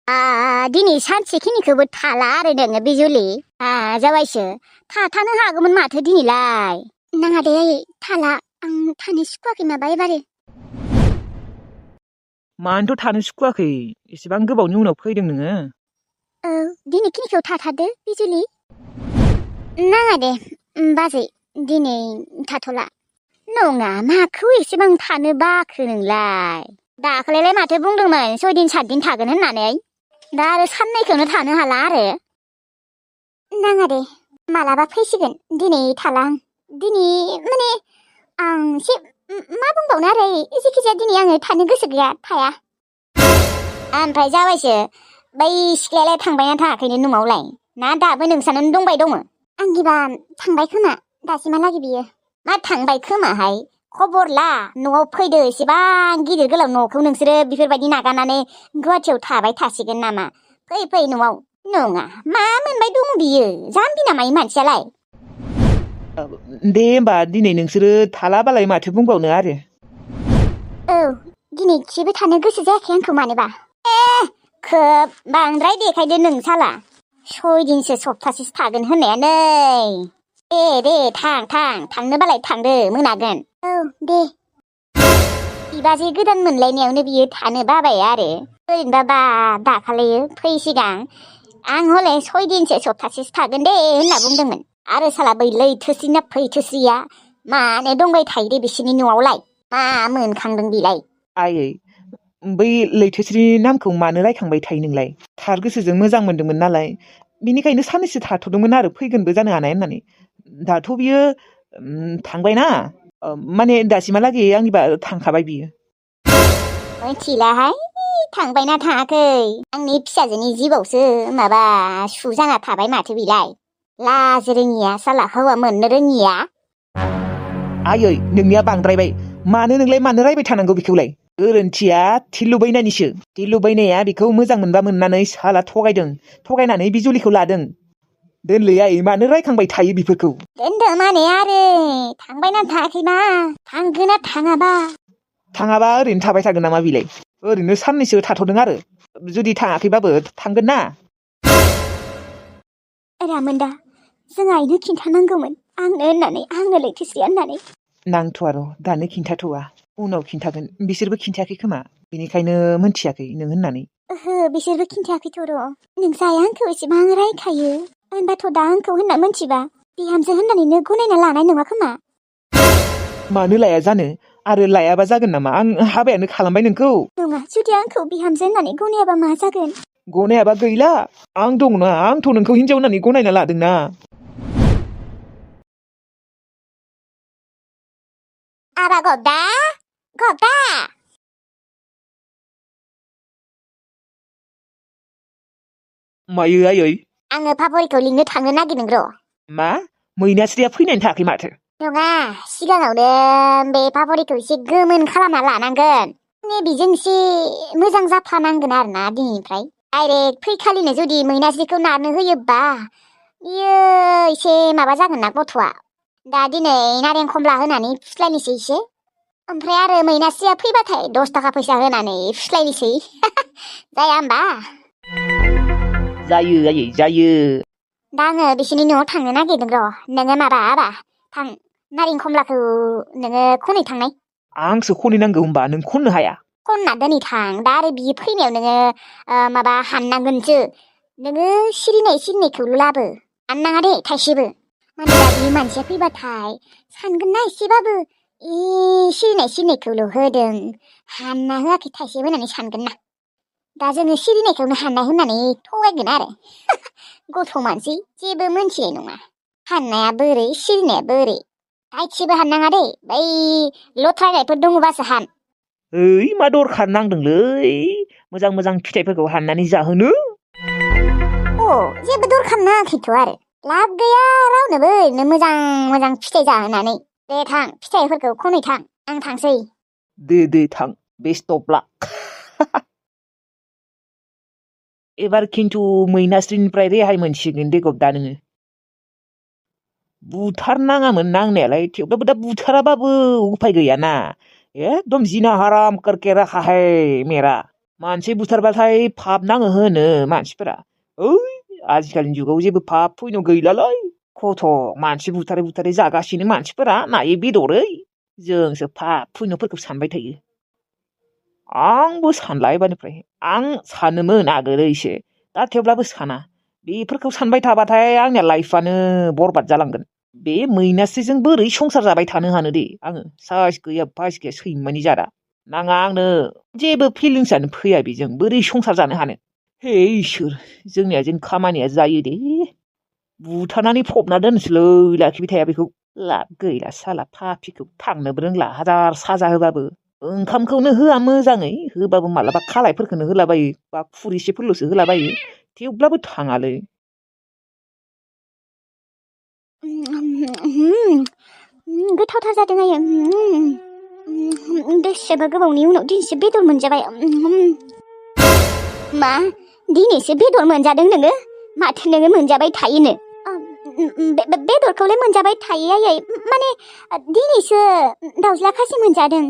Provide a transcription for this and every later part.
दिनै सानसेखिनिखौबो थाला आरो नोङो बिजुलि जाबायसो थानो हागौमोन माथो दिनैलाय नाङा दे थाला आं थानो सुखुवाखै माबा एबारो मानोथ' थानो सुखुवाखै एसेबां गोबावनि उनाव फैदों नोङो दिनैखिनिखौ थाथारदो बिजुलि नाङा दे बाजै दिनै थाथ'ला नङा माखौ एसेबां थानो बाखो नोंलाय दाखालिलाय माथो बुंदोंमोन 6 दिन 7 दिन थागोन होननानै दा आरो साननैखौनो थानो हाला आरो नाङा दे मालाबा फैसिगोन दिनै थाला आं दिनै माने आं एसे मा बुंबावनो आरो जेखिजाया दिनै आङो थानो गोसो गैया थाया ओमफ्राय जाबायसो बै सिख्लायालाय थांबायना थाङाखैनो न'आवलाय ना दाबो नोंसानानो दंबाय दङ आंनिबा थांबाय खोमा दासिमहालागै बियो मा थांबाय खोमाहाय खबर ला न'आव फैदो एसेबां गिदिर गोलाव न'खौ नोंसोरो बेफोरबायदि नागारनानै गुवाहाटियाव थाबाय थासिगोन नामा फै न'आव नङा मा मोनबाय दं बियो जाम्बि नामा इ मानसियालाय दे होमबा दिनै नोंसोरो थालाबालाय माथो बुंबावनो आरो दिनै खिबो थानो गोसो जायाखै आंखौ मानोबा खोब बांद्राय देखायदो नोंसाला 6 दिनसो सप्तासेसो थागोन होननाया नै दे थांनोबालाय थांदो मोनागोन दे बिबाजै गोदान मोनलायनायावनो बियो थानो बाबाय आरो ओरैनोबा दाखालि फै सिगां आं हले 6 दिनसो सप्तासेसो थागोन दे होनना बुंदोंमोन आरो साला बै लैथोस्रि ना फैथोस्रिया मानो दंबाय थायो दे बिसोरनि न'आवलाय मा मोनखांदों बिलाय आयै बै लैथोस्रि नामखौ मानो रायखांबाय थायो नोंलाय थार गोसोजों मोजां मोनदोंमोन नालाय बिनिखायनो साननैसो थाथ'दोंमोन आरो फैगोनबो जानो हानाय होननानै दाथ' बियो थांबायना माने दासिमहालागै आंनिबा थांखाबाय बियो मिथिलाहाय थांबायना थाङाखै आंनि फिसाजोनि जिबावसो माबा सु जाना थाबाय माथो बिलाय लाज रोङिया साला हौवा मोननो रोङिया आयै नोंनिया बांद्रायबाय मानो रायबाय थानांगौ बेखौलाय गोरोन्थिया थिलुबैनानिसो थिलुबैनाया बेखौ मोजां मोनबा मोननानै साला थगायनानै बिजुलिखौ लादों दोनलै आयै मानो रायखांबाय थायो बेफोरखौ दोनदो माने आरो थांबायना थाङाखैबा थांगोना थाङाबा ओरैनो थाबाय थागोन नामा बिलाय ओरैनो साननैसो थाथ'दों आरो जुदि थाङाखैबाबो थांगोन ना रामोनदा जों आइनो खिन्थानांगौमोन आंनो लैथोस्रिया होननानै नांथ'आ र' दानो खिन्थाथ'वा उनाव खिन्थागोन बिसोरबो खिन्थायाखै खोमा बेनिखायनो मोनथियाखै नों होननानै बिसोरबो खिन्थायाखैथ' र' नोंसाया आंखौ एसेबां रायखायो होनबाथ' दा आंखौ होनना मोनथिबा बिहामजो होननानैनो गनायना लानाय नङा खोमा मानो लाया जानो आरो लायाबा जागोन नामा आं हाबायानो खालामबाय नोंखौ नङा जुदि आंखौ बिहामजो होननानै गनायाबा मा जागोन गनायाबा गैला आं दंना आंथ' नोंखौ हिनजाव होननानै गनायना लादोंना आबा गब्दा मायो आयै आङो फाफरिखौ लिंनो थांनो नागिरदों र' मा मैनास्रिया फैनानै थायाखै माथो नङा सिगाङावनो बे फाफरिखौ एसे गोमोन खालामना लानांगोन बेजों एसे मोजां जाफानांगोन आरोना दिनैनिफ्राय डाइरेक्ट फैखालिनो जुदि मैनास्रिखौ नारनो होयोबा बियो एसे माबा जागोन ना गथ'आ दा दिनै नारें खमला होनानै फुस्लायनोसै एसे ओमफ्राय आरो मैनास्रिया फैबाथाय 10 थाखा फैसा होनानै फुस्लायनोसै जाया होमबा जायो आयै जायो दा आङो बिसोरनि न'आव थांनो नागिरदों र' नोङो माबा थां नारें खमलाखौ नोङो खनै थांनाय आंसो खनै नांगौ होमबा नों खननो हाया खनना दोनै थां दा आरो बियो फैनायाव नोङो माबा हाननांगोनसो नोङो सिरिनायखौल' लाबो हाननाङा दे थाइसेबो मानोना बे मानसिया फैबाथाय सानगोन ना एसेबाबो सिरिनायखौल' होदों हानना होआखै थाइसेबो होननानै सानगोन ना दा जोङो सिरिनायखौनो हानना होननानै थगायगोन आरो गथ' मानसि जेबो मोनथिनाय नङा हाननाया बोरै सिरिनाया बोरै थाइसेबो हाननाङा दे बै लथ्रायनायफोर दङबासो हान ओइ मा दरखार नांदोंलै मोजां फिथाइफोरखौ हाननानै जाहोनो जेबो दरखार नाङाखैथ' आरो लाब गैया रावनोबो ओरैनो मोजां फिथाइ जाहोनानै दे थां फिथाइफोरखौ खनै थां आं थांसै दे थां बेस्ट अफ लाक एबार खिन्थु मैनास्रिनिफ्राय रेहाय मोनसिगोन दे गब्दा नोङो बुथारनाङामोन नांनायालाय थेवब्लाबो दा बुथाराबाबो उफाय गैयाना एकदम जिना हाराम करके रखा है मेरा मानसि बुथारबाथाय पाप नाङो होनो मानसिफोरा। ओइ आजिखालिनि जुगाव जेबो पाप पुण्य गैलालै। खथ' मानसि बुथारै बुथारै जागासिनो मानसिफोरा नायै बेदरै। जोंसो पाप पुण्यफोरखौ सानबाय थायो। आंबो सानला एबारनिफ्राय। आं सानोमोन आगोलैसो। दा थेवब्लाबो साना। बेफोरखौ सानबाय थाबाथाय आंनिया लाइफआनो बरबाद जालांगोन। बे मैनास्रिजों बोरै संसार जाबाय थानो हानो दे आङो। साइस गैया फाइस गैया सैमानि जादा। नाङा आंनो जेबो फिलिंसआनो फैया बेजों बोरै संसार जानो हानो। हे इसोर जोंनिया जेन खामानिया जायो दे। बुथारनानै फबना दोनसैलै लाखिबाय थाया बेखौ। लाब गैला साला पापिखौ थांनोबो रोंला हाजार साजा होबाबो। ओंखामखौनो होआ मोजाङै होबाबो मालाबा खालायफोरखौनो होलाबायो बा खुरैसेफोरल'सो होलाबायो थेवब्लाबो थाङालै। गोथावथार जादों आयै। बेसेबा गोबावनि उनाव दिनैसो बेदर मोनजाबाय। मा दिनैसो बेदर मोनजादों नोङो? माथो नोङो मोनजाबाय थायोनो? बेदरखौलाय मोनजाबाय थायो आयै, माने दिनैसो दाउज्ला खासि मोनजादों।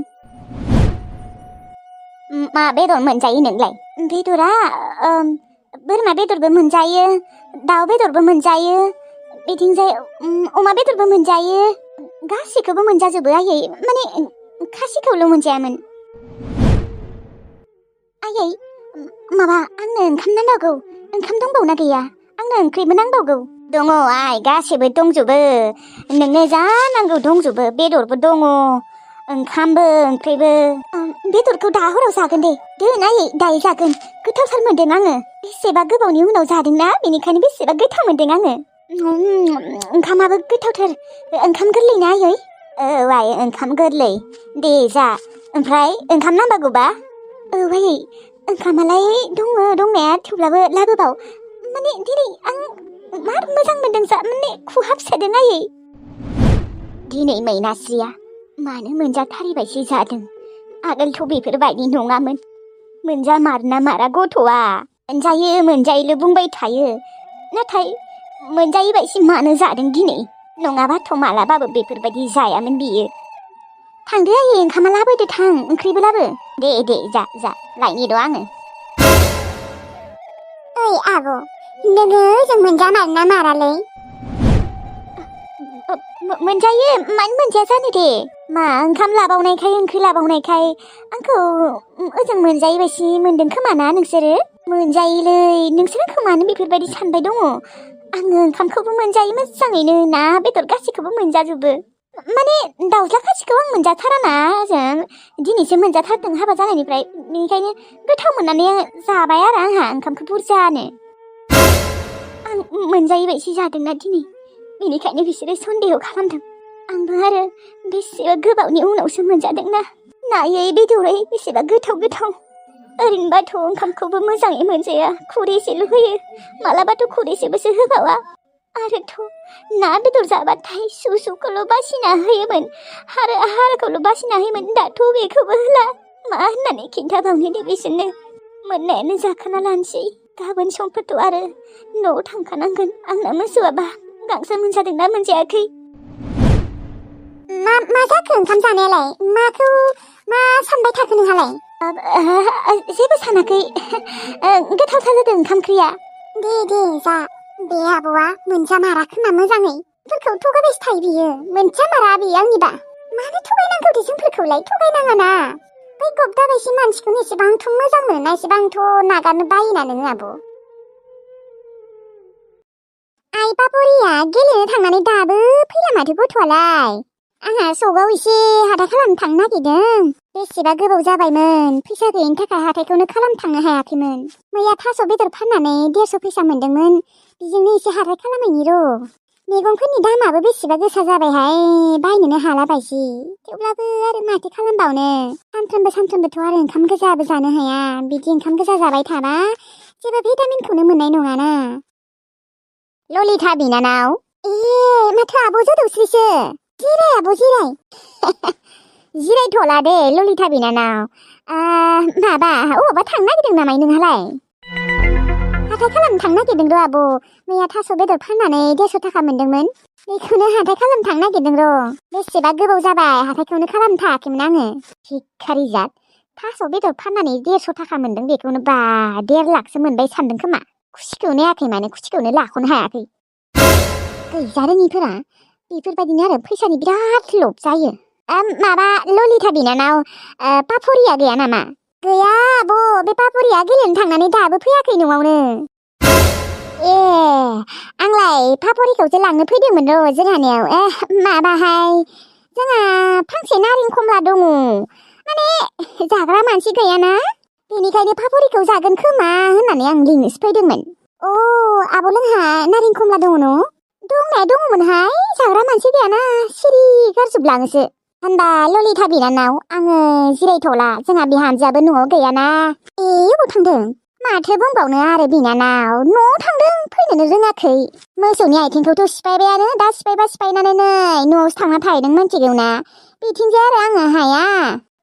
मा बेदर मोनजायो नोंलाय? बेदरा बोरमा बेदरबो मोनजायो, दाउ बेदरबो मोनजायो, बिथिंजाय अमा बेदरबो मोनजायो, गासैखौबो मोनजाजोबो आयै, माने खासिखौल' मोनजायामोन। आयै माबा आंनो ओंखाम नांबावगौ। ओंखाम दंबावना गैया? आंनो ओंख्रिबो नांबावगौ। दङ आइ गासैबो दंजोबो। नोंनो जा नांगौ दंजोबो। बेदरबो दङ, ओंखामबो ओंख्रिबो। बेदरखौ दा हराव जागोन दे। दोन आयै दायो जागोन। गोथावथार मोनदों आङो। बेसेबा गोबावनि उनाव जादोंना बेनिखायनो बेसेबा गोथाव मोनदों आङो। ओंखामाबो गोथावथार। ओंखाम गोरलै ना आयै? औ आइ ओंखाम गोरलै। दे जा। ओमफ्राय ओंखाम नांबावगौबा? औ आयै ओंखामालाय दङ दंनाया, थेवब्लाबो लाबोबाव। माने दिनै आं मार मोजां मोनदों माने खहाबसोदों आयै। दिनै मैनास्रिया मानो मोनजाथारिबायसो जादों। आगोलथ' बेफोरबायदि नङामोन। मोनजामारना मारा गथ'आ? मोनजायो मोनजायोल' बुंबाय थायो। नाथाय मोनजायै बायसि मानो जादों दिनै? नङाबाथ' मालाबाबो बेफोरबायदि जायामोन बियो। थांदो आयै ओंखामा लाबोदो थां, ओंख्रिबो लाबो। दे दे जा जा लायनि र' आङो। ओइ आब' नोङो ओजों मोनजामारना मारालै? मोनजायो मानो मोनजाया जानो दे। मा ओंखाम लाबावनायखाय ओंख्रि लाबावनायखाय आंखौ ओजों मोनजायै बायसि मोनदों खोमा ना नोंसोरो? मोनजायोलै, नोंसोर आंखौ मानो बेफोरबायदि सानबाय दङ? आङो ओंखामखौबो मोनजायो मोजाङैनो, ना बेदर गासैखौबो मोनजाजोबो। माने दाउज्ला खासिखौ आं मोनजाथाराना ओजों, दिनैसो मोनजाथारदों हाबा जानायनिफ्राय। बेनिखायनो गोथाव मोननानै जाबाय आरो आंहा ओंखामखौ बुरजानो। आं मोनजायै बायसि जादोंना दिनै, बेनिखायनो बिसोरो सन्देह खालामदों। आंबो आरो बेसेबा गोबावनि उनावसो मोनजादोंना, नायै बेदरै बेसेबा गोथाव गोथाव। ओरैनोबाथ' ओंखामखौबो मोजाङै मोनजाया, खुरैसेल' होयो, मालाबाथ' खुरैसेबोसो होबावा। आरोथ' ना बेदर जाबाथाय सुखौल' बासिना होयोमोन, हाराखौल' बासिना होयोमोन। दाथ' बेखौबो होला। मा होननानै खिन्थाबावनो दे बिसोरनो। मोननायानो जाखाना लानोसै। गाबोन समफोरथ' आरो न'आव थांखानांगोन। आंना मोसौआबा गांसो मोनजादोंना मोनजायाखै? मा जाखो ओंखाम जानायालाय? मा सानबाय थाखो नोंहालाय? जेबो सानाखै। गोथावथार जादों ओंखाम ओंख्रिया। दे दे जा। बे आब'आ मोनजामारा खोमा मोजाङै। फोरखौ थगायबायसो थायो बियो। मोनजामारा बियो आंनिबा। मानो थगायनांगौ दे जोंफोरखौलाय? थगायनाङाना। बै गबदाबायसि मानसिखौनो एसेबांथ' मोजां मोना, एसेबांथ' नागारनो बायोना नोङो आब'? आइ बाबरिया गेलेनो थांनानै दाबो फैला माथो गथ'आलाय? आंहा सकआव एसे हाथाय खालामनो थांनो नागिरदों। बेसेबा गोबाव जाबायमोन, फैसा गैयिनि थाखाय हाथायखौनो खालामनो थांनो हायाखैमोन। मैया थास' बेदर फाननानै 150 फैसा मोनदोंमोन, बेजोंनो एसे हाथाय खालामहैनि र'। मैगंफोरनि दामाबो बेसेबा गोसा जाबायहाय, बायनोनो हाला बायसि। थेवब्लाबो आरो माथो खालामबावनो, सानफ्रोमबोथ' आरो ओंखाम गोजाबो जानो हाया। बिदि ओंखाम गोजा जाबाय थाबा जेबो भिटामिनखौनो मोननाय नङाना। ललिता बिनानाव, माथो आब' जोदौस्रिसो। जिराय आब' जिराय। जिरायथ'ला दे ललिता बिनानाव। माबा अबावबा थांनो नागिरदों नामा नोंहालाय? हाथाय खालामनो थांनो नागिरदों र' आब'। मैया थास' बेदर फाननानै 150 थाखा मोनदोंमोन, बेखौनो हाथाय खालामनो थांनो नागिरदों र'। बेसेबा गोबाव जाबाय हाथायखौनो खालामनो थाङाखैमोन आङो। भिखारि जात, थास' बेदर फाननानै 150 थाखा मोनदों बेखौनो बा 1.5 लाखसो मोनबाय सानदों खोमा खुसिखौनो हायाखै माने खुसिखौनो लाख'नो हायाखै गैजारोङिफोरा बेफोरबायदिनो आरो फैसानि बिराद लब जायो माबा ललिता बिनानाव पापरिया गैया नामा गैया आब' बे पापरिया गेलेनो थांनानै दाबो फैयाखै न'आवनो ए आंलाय पापरिखौसो लांनो फैदोंमोन र' जोंहानियाव माबाहाय जोंहा फांसे नारें खमला दङ माने जाग्रा मानसि गैयाना बेनिखायनो पापरिखौ जागोन खोमा होननानै आं लिंनोसो फैदोंमोन आब' लोंहा नारें खमला दङ न' दंनाया दङमोनहाय जाग्रा मानसि गैयाना सिरि गारजोबलाङोसो होनबा ललिता बिनानाव आङो जिरायथ'ला जोंहा बिहामजोआबो न'आव गैयाना अबाव थांदों माथो बुंबावनो आरो बिनानाव न'आव थांदों फैनोनो रोङाखै मोसौनि आथिंखौथ' सिफायबायानो दा सिफायनानै नै न'आवसो थांना थाहैदों मिथिगौना बिथिंजाय आरो आङो हाया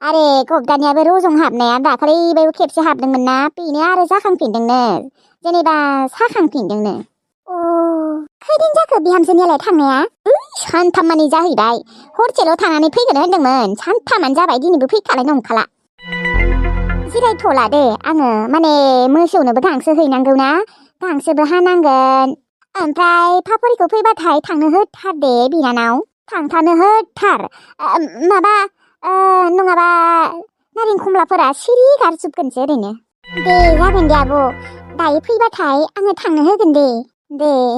आरो गबदानियाबो रजं हाबनाया दाखालिबो खेबसे हाबदोंमोन ना बेनो आरो जाखांफिनदोंनो जेनेबा साखांफिनदोंनो खैदिन जाखो बिहामजोनियालाय थांनाया सानथाममानि जाहैबाय हरसेल' थानानै फैगोन होनदोंमोन सानथामानो जाबाय दिनैबो फैखानाय नंखाला जिरायथ'ला दे आङो माने मोसौनोबो गांसो हैनांगौ ना गांसोबो हानांगोन ओमफ्राय पापरिखौ फैबाथाय थांनो होथार दे बिनानाव थांफानो होथार माबा नङाबा नारें खमलाफोरा सिरि गारजोबगोनसो ओरैनो दे जागोन दे आब' दायो फैबाथाय आङो थांनो होगोन दे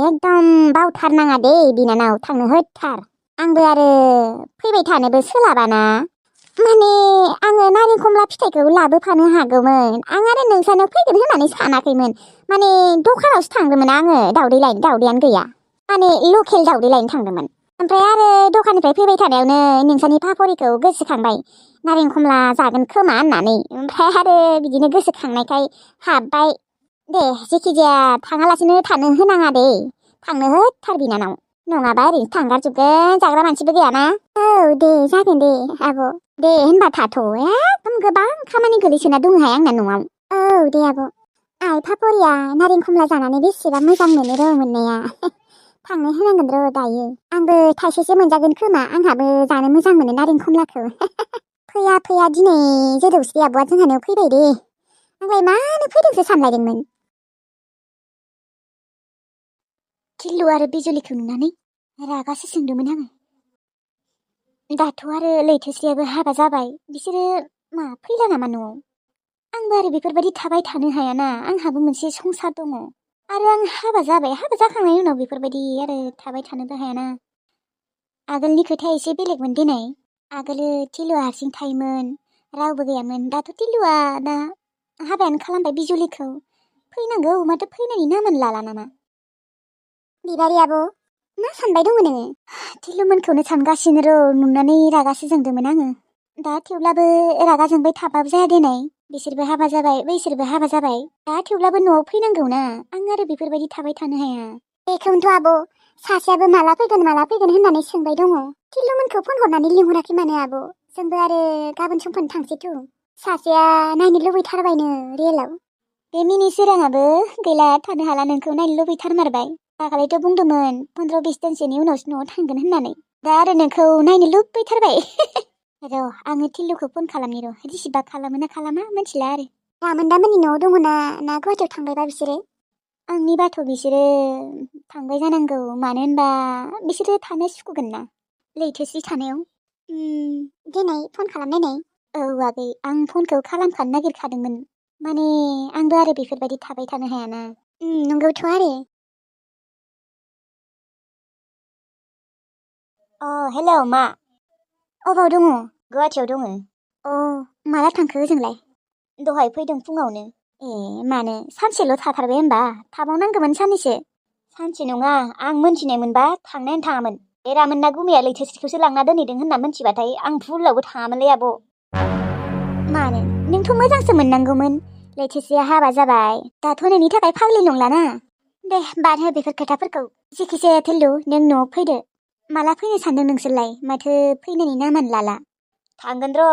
एकदम बावथारनाङा दे बिनानाव थांनो होथार आंबो आरो फैबाय थानोबो सोलाबाना माने आङो नारें खमला फिथाइखौ लाबोफानो हागौमोन आं आरो नोंसानाव फैगोन होननानै सानाखैमोन माने दखानावसो थांदोंमोन आङो दावदै लायनो दावदैयानो गैया माने लकेल दावदै लायनो थांदोंमोन ओमफ्राय आरो दखाननिफ्राय फैबाय थानायावनो नोंसानि पापरिखौ गोसोखांबाय नारें खमला जागोन खोमा होननानै ओमफ्राय आरो बिदिनो गोसोखांनायखाय हाबबाय दे जेखिजाया थाङालासिनो थानो होनाङा दे थांनो होथार बिनानाव नङाबा ओरैनो थांगारजोबगोन जाग्रा मानसिबो गैयाना दे जागोन दे आब' दे होनबा थाथ' एकदम गोबां खामानि गोलैसोना दंहाय आंना न'आव दे आब' आइ पापरिया नारें खमला जानानै बेसेबा मोजां मोनो र' मोननाया थांनो होनांगोन र' दायो आंबो थाइसेसो मोनजागोन खोमा आंहाबो जानो मोजां मोनो नारें खमलाखौ फैया दिनै जेदौस्रि आब'आ जोंहानियाव फैबाय दे आंलाय मानो फैदोंसो सानलायदोंमोन टिल्लु आरो बिजुलिखौ नुनानै रागासो जोंदोंमोन आङो दाथ' आरो लैथोस्रियाबो हाबा जाबाय बिसोरो मा फैला नामा न'आव आंबो आरो बेफोरबायदि थाबाय थानो हायाना आंहाबो मोनसे संसार दङ आरो आं हाबा जाबाय हाबा जाखांनायनि उनाव बेफोरबायदि आरो थाबाय थानोबो हायाना आगोलनि खोथाया एसे बेलेगमोन दिनै आगोलो टिल्लुआ हारसिं थायोमोन रावबो गैयामोन दाथ' टिल्लुआ दा हाबायानो खालामबाय बिजुलिखौ फैनांगौ माथो फैनायनि नामानो लाला नामा बिबारि आब' मा सानबाय दङ नोङो टिल्लुमोनखौनो सानगासिनो र' नुनानै रागासो जोंदोंमोन आङो दा थेवब्लाबो रागा जोंबाय थाबाबो जाया दिनै बिसोरबो हाबा जाबाय बैसोरबो हाबा जाबाय दा थेवब्लाबो न'आव फैनांगौ ना आं आरो बेफोरबायदि थाबाय थानो हाया बेखौनोथ' आब' सासेयाबो माला फैगोन होननानै सोंबाय दङ टिल्लुमोनखौ फन हरनानै लिंहराखै मानो आब' जोंबो आरो गाबोन समफोरनो थांसैथ' सासेया नायनो लुबैथारबायनो रियेलाव बे मिनि सोराङाबो गैला थानो हाला नोंखौ नायनो लुबैथारमारबाय दाखालिथ' बुंदोंमोन 15-20 दिनसोनि उनावसो न'आव थांगोन होननानै दा आरो नोंखौ नायनो लुबैथारबाय र' आङो टिल्लुखौ फन खालामनि र' रिसिभा खालामो ना खालामा मिथिला आरो रामोनदामोननि न'आव दङ ना गुवाहाटियाव थांबायबा बिसोरो आंनिबाथ' बिसोरो थांबाय जानांगौ मानो होनबा बिसोरो थानो सुखुगोन ना लैथोस्रि थानायाव दिनै फन खालामनायनाय आगै आं फनखौ खालामखानो नागिरखादोंमोन माने आंबो आरो बेफोरबायदि थाबाय थानो हायाना नंगौथ' आरो हेलौ मा अबाव दङ गुवाहाटियाव दङ माला थांखो ओजोंलाय दहाय फैदों फुङावनो मानो सानसेल' थाथारबाय होनबा थाबावनांगौमोन सानसे नङा आं मोनथिनाय मोनबा थांनायानो थाङामोन बे रामोनना गुमैया लैथोस्रिखौसो लांना दोनहैदों होनना मोनथिबाथाय आं भुलावबो थाङामोनलै आब' मानो नोंथ' मोजांसो मोननांगौमोन लैथोस्रिया हाबा जाबाय दाथ' नोंनि थाखाय फाग्लि नंलाना दे बाद हो बेफोर खोथाफोरखौ जेखिजाया टिल्लु नों न'आव फैदो माला फैनो सानदों नोंसोरलाय माथो फैनायनि नामानो लाला थांगोन र'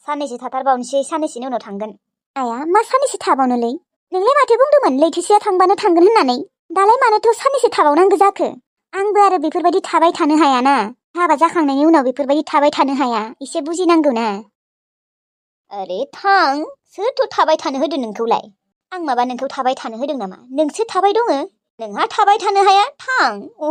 साननैसो थाथारबावनोसै साननैसोनि उनाव थांगोन आया मा साननैसो थाबावनोलै नोंलाय माथो बुंदोंमोन लैथोस्रिया थांबानो थांगोन होननानै दालाय मानोथ' साननैसो थाबावनांगौ जाखो आंबो आरो बेफोरबायदि थाबाय थानो हायाना हाबा जाखांनायनि उनाव बेफोरबायदि थाबाय थानो हाया एसे बुजिनांगौ ना अरे थां सोरथ' थाबाय थानो होदों नोंखौलाय आं माबा नोंखौ थाबाय थानो होदों नामा नोंसो थाबाय दङो नोंहा थाबाय थानो हाया थां अ